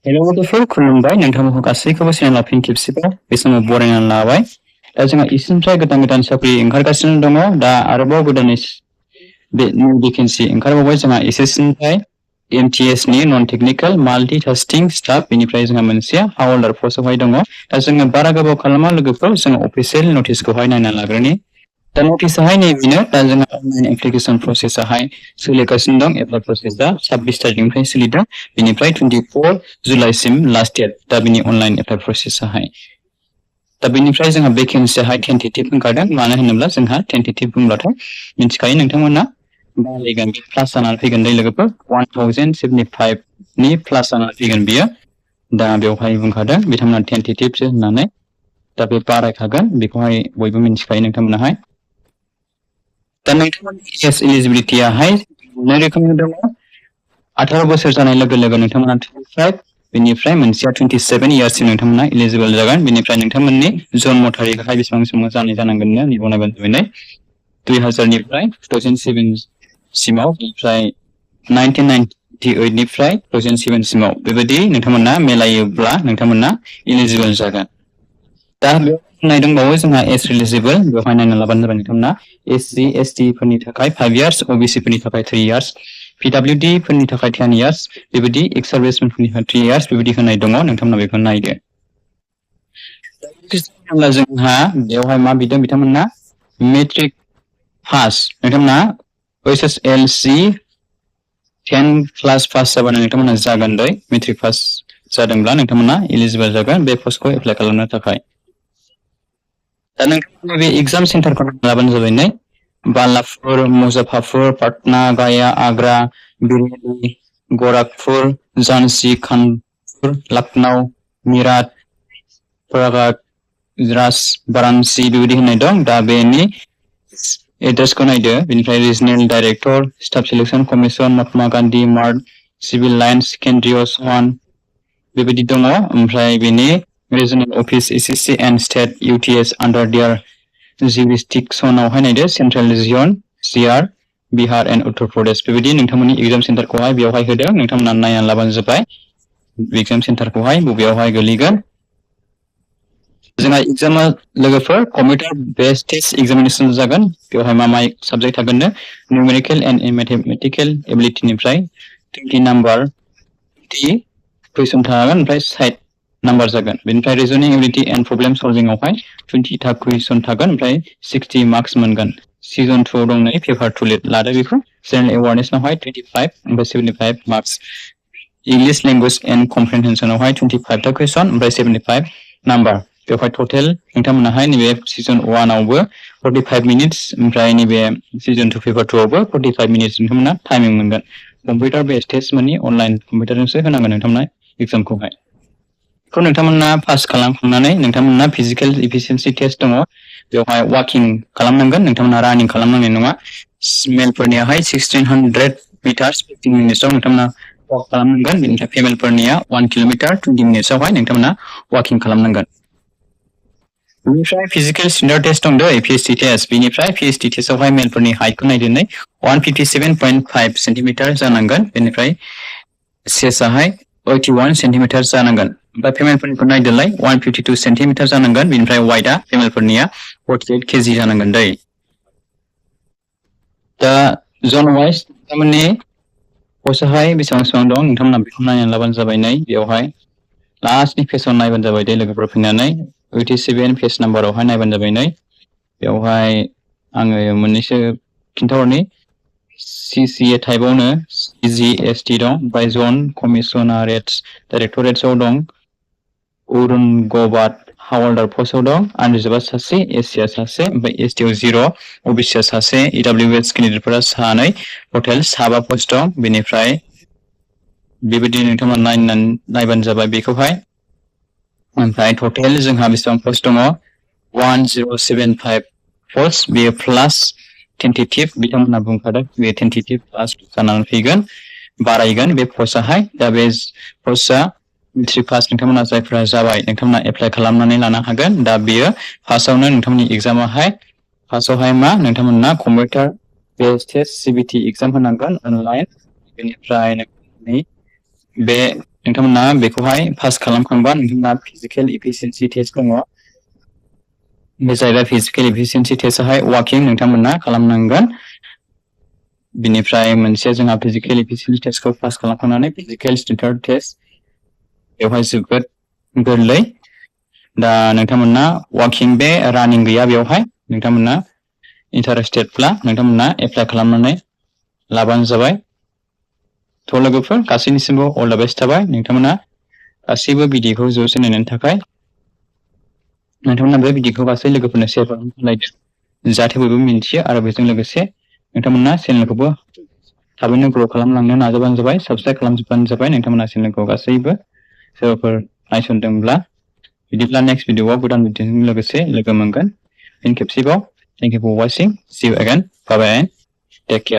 Hello गथ'फोर खुलुमबाय नोंथांमोनखौ गासैखौबो चेनेल फिन खेबसेबाव बे समाव बरायनानै लाबाय दा जोंहा इसिनिफ्राय गोदान साख्रि ओंखारगासिनो दङ दा आरोबाव गोदानै बे निउ भेकेन्सि ओंखारबावबाय जोंहा SSC निफ्राय MTS नि नन टेक्निकल माल्टि टास्किं स्टाफ बेनिफ्राय जोंहा मोनसे हावलदार पस्टआवहाय दङ दा जोङो बारा गोबाव खालामा लोगोफोर जोङो अफिसियेल नटिसखौहाय नायना लाग्रोनि दा नटिसआहाय नैबेनो दा जोंहा अनलाइन एप्लिकेसन प्रसेसआहाय सोलिगासिनो दं एप्लाइ प्रसेसआ 26 तारिखनिफ्राय सोलिदों बेनिफ्राय 24 जुलाइसिम लास्ट डेट दा बिनि अनलाइन एप्लाइ प्रसेसआहाय दा बेनिफ्राय जोंहा भेकेन्सियाहाय टेन्टेटिभ ओंखारदों मानो होनोब्ला जोंहा टेन्टेटिभ बुंब्लाथाय मिथिखायो नोंथांमोना बारायगोन प्लास जानानै फैगोन दै लोगोफोर 1075 नि प्लास जानानै फैगोन बियो दा बेवहाय बुंखादों बिथांमोना टेन्टेटिभसो होननानै दा बे बारायखागोन बेखौहाय बयबो मिथिखायो नोंथांमोनाहाय दा नोंथांमोननि एज एलिजिबिलिटियाहाय मोननै रोखोमनि दङ 18 बोसोर जानाय लोगो लोगो नोंथांमोना 25 बेनिफ्राय मोनसेया 27 इयार्ससिम नोंथांमोना एलिजिबल जागोन बेनिफ्राय नोंथांमोननि जन्म थारिखआहाय बेसेबां समाव जानाय जानांगोननो निबनायबानो जाबाय 2000 निफ्राय 2007 सिमाव ओमफ्राय 1998 निफ्राय 2007 सिमाव बेबायदि नोंथांमोना मेलायोब्ला नोंथांमोना एलिजिबल जागोन दा बेवहाय दंबावो जोंहा एज एलिजिबल बेवहाय नायना लाबानो जाबाय नोंथांमोना SC ST फोरनि थाखाय 5 इयार्स OBC फोरनि थाखाय 3 इयार्स PWD फोरनि थाखाय 10 इयार्स बेबायदि एक्स सार्भिसमेनफोरनि थाखाय 3 इयार्स बेबायदि होनाय दङ नोंथांमोना बेखौ नायदो जोंहा बेवहाय मा बिदों बिथांमोना मेट्रिक पास नोंथांमोना HSLC 10 क्लास पास जाबानो नोंथांमोना जागोन दै मेट्रिक पास जादोंब्ला नोंथांमोना एलिजिबल जागोन बे पस्टखौ एप्लाइ खालामनो थाखाय दा नोंथांमोना बे एग्जाम सेन्टारखौ लाबानो जाबाय नै बालापुर मुजफ्फरपुर पटना गया आग्रा बिरनी गोरखपुर झांसी कानपुर लखनऊ मीरठ प्रयागराज वाराणसी बेबायदि होननाय दं दा बेनि एड्रेसखौ नायदो बेनिफ्राय regional director staff selection commission Mahatma Gandhi Marg civil lines सेकेन्ड्रियास 1 बेबायदि दङ ओमफ्राय बेनि regional office SSC and state UTS under their जुरिसडिक्सनावहाय नायदो central region CR Bihar and Uttar Pradesh बेबायदि नोंथांमोननि एग्जाम सेन्टारखौहाय बेवहाय होदों नोंथांमोना नायनानै लाबानो जाबाय एग्जाम सेन्टारखौहाय बबेयावहाय गोलैगोन जोंहा एग्जामा लोगोफोर कम्पिउटार बेस्ड टेस्ट एग्जामिनेसन जागोन बेवहाय मा साबजेक्ट थागोननो न्यूमेरिकल एन्ड मैथमेटिकल एबिलिटिनिफ्राय 20 नाम्बार 20 कुइसन थागोन ओमफ्राय साइड नाम्बार जागोन बेनिफ्राय रिजनिं एबिलिटि एन्ड प्रब्लेम सल्विंआवहाय 20 था कुइसन थागोन ओमफ्राय 60 मार्क्स मोनगोन सिजन 2 दं नै पेपार 2 लिर लादो बेखौ जेनेरेल एवारनेसनावहाय 25 ओमफ्राय 75 मार्क्स इंलिश लैंग्वेज एन्ड कम्प्रिहेनसनावहाय 25 था कुइसन ओमफ्राय 75 नाम्बार बेवहाय टोटल नोंथांमोनाहाय नैबे सिजन 1 आवबो 45 मिनिट्स ओमफ्राय नैबे सिजन 2 पेपार 2 आवबो 45 मिनिट्स नोंथांमोना टाइमिं मोनगोन कम्पिउटार बेस्ड टेस्ट माने अनलाइन कम्पिउटारजोंसो होनांगोन नोंथांमोना एग्जामखौहाय बेखौ नोंथांमोना पास खालामखांनानै नोंथांमोना फिजिकल एफिशिएन्सि टेस्ट दङ बेवहाय वाकिं खालामनांगोन नोंथांमोना रानिं खालामनांनाय नङा मेलफोरनियाहाय 1600 मिटार्स 15 मिनिट्सआव नोंथांमोना वाक खालामनांगोन बेनिफ्राय फेमेलफोरनिया 1 किल'मिटार 20 मिनिट्सआवहाय नोंथांमोना वाकिं खालामनांगोन बेनिफ्राय फिजिकल स्टेन्डार्ड टेस्ट दं दै PST टेस्ट बेनिफ्राय PST टेस्टआवहाय मेलफोरनि हाइटखौ नायदोनै 157.5 सेन्टिमिटार जानांगोन बेनिफ्राय चेस्टआहाय 81 सेन्टिमिटार जानांगोन ओमफ्राय फेमेलफोरनिखौ नायदोलाय 152 सेन्टिमिटार जानांगोन बेनिफ्राय वाइटआ फेमेलफोरनिया 48 केजि जानांगोन दै दा जन वाइज नोंथांमोननि पस्टआहाय बेसेबां दं नोंथांमोना बेखौ नायनानै लाबानो जाबाय नै बेवहाय लास्टनि पेजआव नायबानो जाबाय दे लोगोफोर फैनानै 87 पेज नाम्बारावहाय नायबानो जाबाय नै बेवहाय आङो मोननैसो खिन्थाहरनि CCA टाइपआवनो CGST दं ओमफ्राय जन कमिसनारेट्स डाइरेक्टरेट्सआव दं औरंगाबाद हावलदार पस्टआव दं आनरिजार्भआ सासे SCआ सासे ओमफ्राय STआव 0 OBCआ सासे EWS केन्डिडेटफोरा सानै टटेल 7 पस्ट दं बेनिफ्राय बेबायदि नोंथांमोना नायबानो जाबाय बेखौहाय ओमफ्राय टटेल जोंहा बेसेबां पस्ट दङ 1075 पस्ट बेयो प्लास टेन्टेटिभ बिथांमोनहा बुंखादों बे टेन्टेटिभ प्लास जानानै फैगोन बारायगोन बे पस्टआहाय दा बे पस्टआ मेट्रिक पास नोंथांमोना जायफोरा जाबाय नोंथांमोना एप्लाइ खालामनानै लानो हागोन दा बेयो फार्स्टआवनो नोंथांमोननि एग्जामाहाय फार्स्टआवहाय मा नोंथांमोना computer based test CBT exam होनांगोन अनलाइन बेनिफ्राय नोंथांनि बे नोंथांमोना बेखौहाय पास खालामखांबा नोंथांमोना फिजिकल एफिशिएन्सि टेस्ट दङ बे जाहैबाय फिजिकल एफिशिएन्सि टेस्टआहाय वाकिं नोंथांमोना खालामनांगोन बिनिफ्राय मोनसे जोंहा फिजिकल एफिशिएन्सि टेस्टखौ पास खालामखांनानै फिजिकल स्टेन्डार्ड टेस्ट बेवहाय जोबोद गोरलै दा नोंथांमोना वाकिं बे रानिं गैया बेवहाय नोंथांमोना इन्टारेस्टेडब्ला नोंथांमोना एप्लाइ खालामनानै लाबानो जाबाय थ' लोगोफोर गासैनिसिमबो अल द बेस्ट थाबाय नोंथांमोना गासैबो भिडिअखौ ज'से नायनायनि थाखाय नोंथांमोना बे भिडिअखौ गासै लोगोफोरनो शेयार खालामलायदो जाहाथे बयबो मिन्थियो आरो बेजों लोगोसे नोंथांमोना चेनेलखौबो थाबैनो ग्र' खालामलांनो नाजाबानो जाबाय साबस्क्राइब खालामजोबबानो जाबाय नोंथांमोना चेनेलखौ गासैबो सोरबाफोर नायसनदोंब्ला बिदिब्ला नेक्स्ट भिडिअआव गोदान भिडिअजों लोगोसे लोगो मोनगोन फिन खेबसेबाव thank you for watching see you again bye bye take care